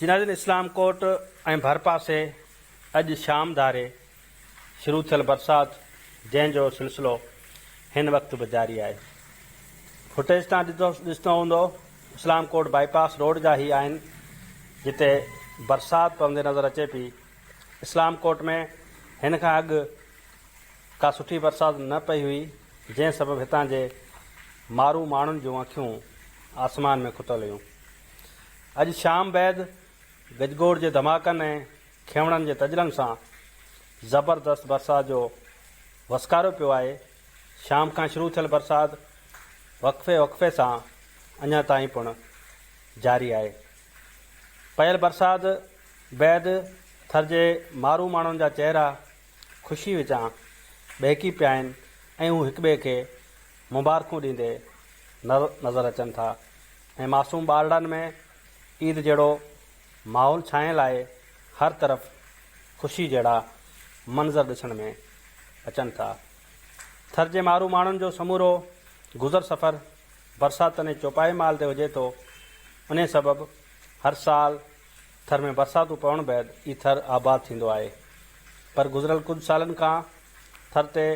جي ناظرين اسلام ڪوٽ ۽ ڀرپاسي اڄ شام ڌاري شروع ٿيل برسات جنهن جو سلسلو هن وقت به جاري آهي. فوٽيج تان ڏسندو هوندو اسلام ڪوٽ بائي پاس روڊ جا هي آهن جتي برسات پوندي نظر اچي پئي. اسلام ڪوٽ ۾ هن کان اڳ ڪا سٺي برسات نه پئي هئي جنهن سبب هتان جي مارو ماڻهن جون اکيون آسمان ۾ کتل هيون. اڄ شام بعد گجگوڙ جي ڌماڪن ۽ کيوڻن جي تجلن سان زبردست برسات جو وسڪارو پيو آهي. شام کان شروع ٿيل برسات وقفي وقفي سان اڃا تائين پڻ جاري آهي. پيل برسات بعد ٿر جي مارو ماڻهن جا چهرا خوشي وچان ٻهڪي پيا آهن ۽ هو هڪٻئي کي مبارڪون ڏيندي نظر اچن ٿا ۽ معصوم ٻارڙن ۾ عيد جهڙو ماحول ڇانيل آهي، هر طرف خوشي جهڙا منظر ڏسڻ ۾ اچن ٿا. ٿر جي مارو ماڻهن جو سمورو گذر سفر برساتن ۽ چوپائي مال تي هجي ٿو، انهي سبب هر سال ٿر ۾ برساتون پوڻ بعد ئي ٿر آباد ٿيندو آهي پر گذريل ڪجهه سالن کان ٿر تي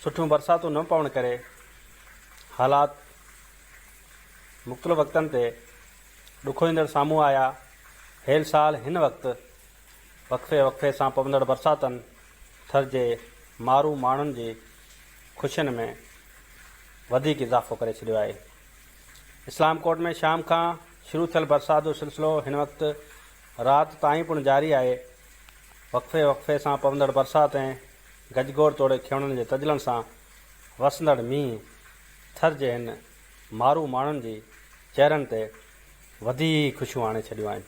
سٺيون برساتون نه پوڻ ڪري حالات مختلف وقتن تي ڏکوئيندڙ سامهون آيا. هيل سال هن وقت وقفي وقفي سان پوندڙ برساتن ٿر جي مارو ماڻهن جي خوشين ۾ وڌيڪ اضافو ڪري ڇڏيو آهي. اسلام ڪوٽ ۾ شام کان شروع ٿيل برسات جو سلسلو هن وقت رات تائين پڻ جاري آهي. وقفي وقفي سان پوندڙ برسات ۽ گجگوڙ توڙي کيوڻن جي تجلن سان وسندڙ مينهن ٿر جي هن مارو ماڻهن جي چهرن تي وڌيڪ خوشيون آڻي ڇڏيون آهن.